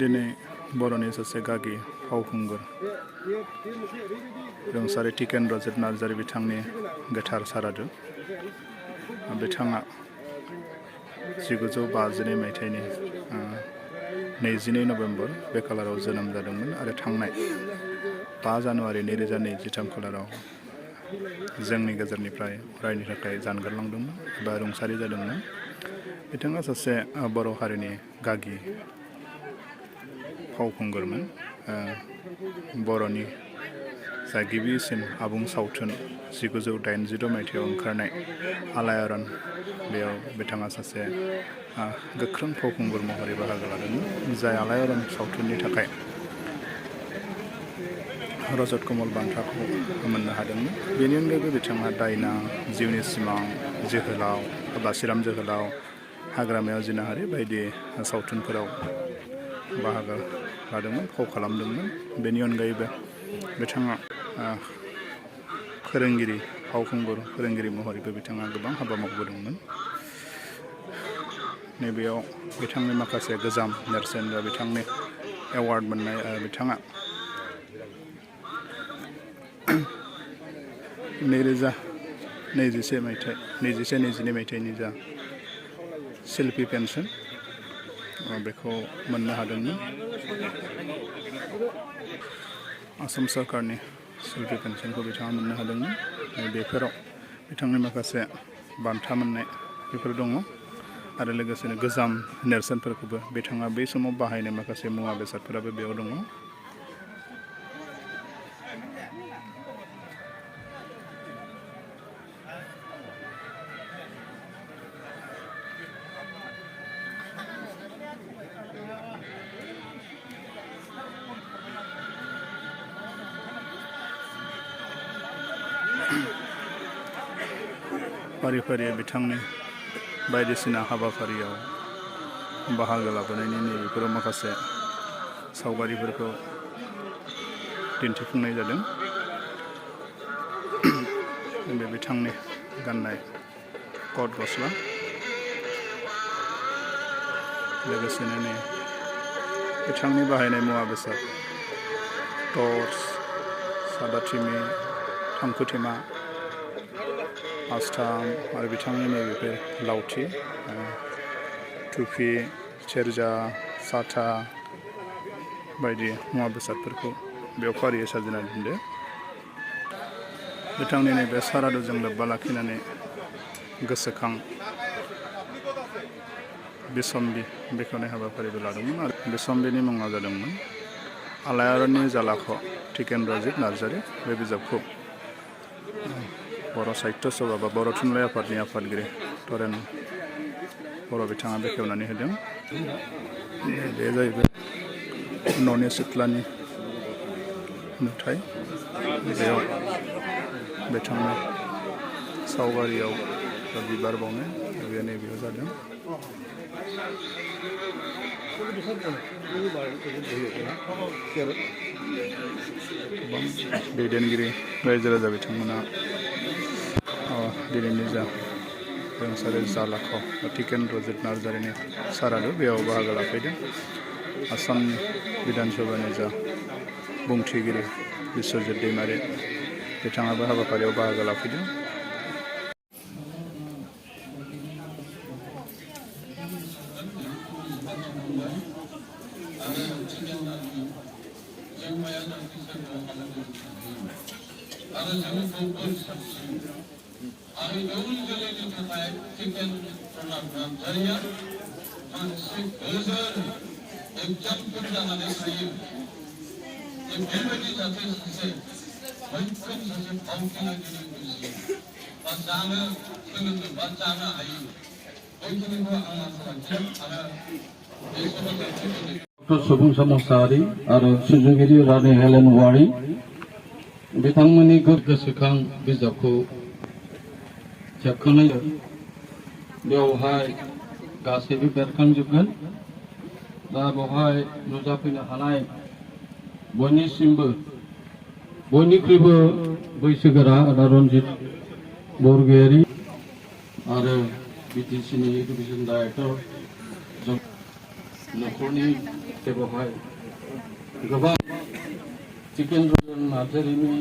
दिनै बर'नि सासे गागि फावखुंगुर रुंसारि टिकेन्द्रजित नार्जारि बिथांनि गोथार सारादु। बिथाङा 1952 मायथाइनि 22 नभेम्बर बे खालाराव जोनोम जादोंमोन आरो थांनाय 5 जानुवारि 2023 खालाराव जोंनि गेजेरनिफ्राय अरायनि थाखाय जानगारलांदोंमोन एबा रुंसारि जादोंमोन। बिथाङा सासे बर' हारिनि गागि फावखुंगुरमोन। बर'नि जा गिबिसिन आबुं सावथुन 1986 मायथाइयाव ओंखारनाय आलायारन, बेयाव बिथाङा सासे गोख्रों फावखुंगुर महरै बाहागो लादोंमोन, जाय आलायारन सावथुननि थाखाय रजत कमल बान्थाखौ मोननो हादोंमोन। बेनि अनगायैबो बिथाङा दायना, जिउनि सिमां, जोहोलाव, बासिराम जोहोलाव, हाग्रामायाव जिनाहारि बायदि सावथुनफोराव बाहागो लादोंमोन, फाव खालामदोंमोन। बेनि अनगायैबो बिथाङा फोरोंगिरि, फावखुंगुर फोरोंगिरि महरैबो बिथाङा गोबां हाबा मावबोदोंमोन। नैबेयाव बिथांनि माखासे गोजाम नेरसोन बा बिथांनि एवार्ड मोननाय, बिथाङा 2021-22 मायथाइनि जा शिल्पी पेन्सन बेखौ मोननो हादोंमोन। आसाम सरकारनि शिल्पी पेन्सनखौ बिथाङा मोननो हादोंमोन। बेफोराव बिथांनि माखासे बान्था मोननाय बेफोर दङ आरो लोगोसेनो गोजाम नेरसोनफोरखौबो बिथाङा बै समाव बाहायनाय माखासे मुवा बेसादफोराबो बेयाव दङ। फारि फारि बिथांनि बायदिसिना हाबाफारियाव बाहागो लाबोनायनि नैबेफोराव माखासे सावगारिफोरखौ दिन्थिफुंनाय जादों। बे बिथांनि गाननाय कट गस्ला, लोगोसेनो नै बिथांनि बाहायनाय मुवा बेसाद टर्च, सादाथिमि, थांखुथेमा, आस्थाम आरो बिथांनि नैबेफोर लावथि, टुपि, सेरजा, साथा बायदि मुवा बेसादफोरखौ बेयाव फारियै साजायना दोनदों। बिथांनि नैबे सारादुजों लोब्बा लाखिनानै गोसोखां बिसम्बि बेखेवनाय हाबाफारिबो लादोंमोन आरो बिसम्बिनि मुङा जादोंमोन आलायारननि जालाख' टिकेन्द्रजित नार्जारि। बे बिजाबखौ बर' साहित्य सभा बा बर' थुनलाइ आफादनि आफादगिरि तरेन बर' बिथाङा बेखेवनानै होदों। बे जाहैबाय न'नि सिथ्लानि नुथाय। बेयाव बिथांनि सावगारियाव बिबार बावनाय बे नैबेयाव जादों। गोबां दैदेनगिरि रायजो राजा बिथांमोना दिनैनि जा रुंसारि जालाख' टिकेन्द्रजित नार्जारिनि सारादु बेयाव बाहागो लाफैदों। आसामनि बिधान सभानि जा बुंथिगिरि बिस्वजित दैमारि बिथाङाबो हाबाफारियाव बाहागो लाफैदों। आरो इयुन जोलैनि थाखाय टिकेन्द्रनाथ नार्जारिया मोनसे गोजोन एग्जाम्पोल जानानै थायो। बेबायदि जाथे सासे मैखोम सासे फावगिरि बा जानो सोलोंनो बा जानो हायो, बेखिनिखौ आं आसा लाखियो। आरो बे सोमोन्दै डक्टर सुबुं समाजारि आरो सुजुगिरि रानि हेलेन वारि बिथांमोननि गोसोखां बिजाबखौ सेबखांनाय बेवहाय गासैबो बेरखांजोबगोन। दा बेवहाय नुजाफैनो हानाय बयनिख्रुइबो बैसोगोरा रन्जित बरगयारि आरो बिटिसिनि एडुकेसन डाइरेक्टर न'खरनि बेवहाय गोबां जितेन्द्र नार्जारिनि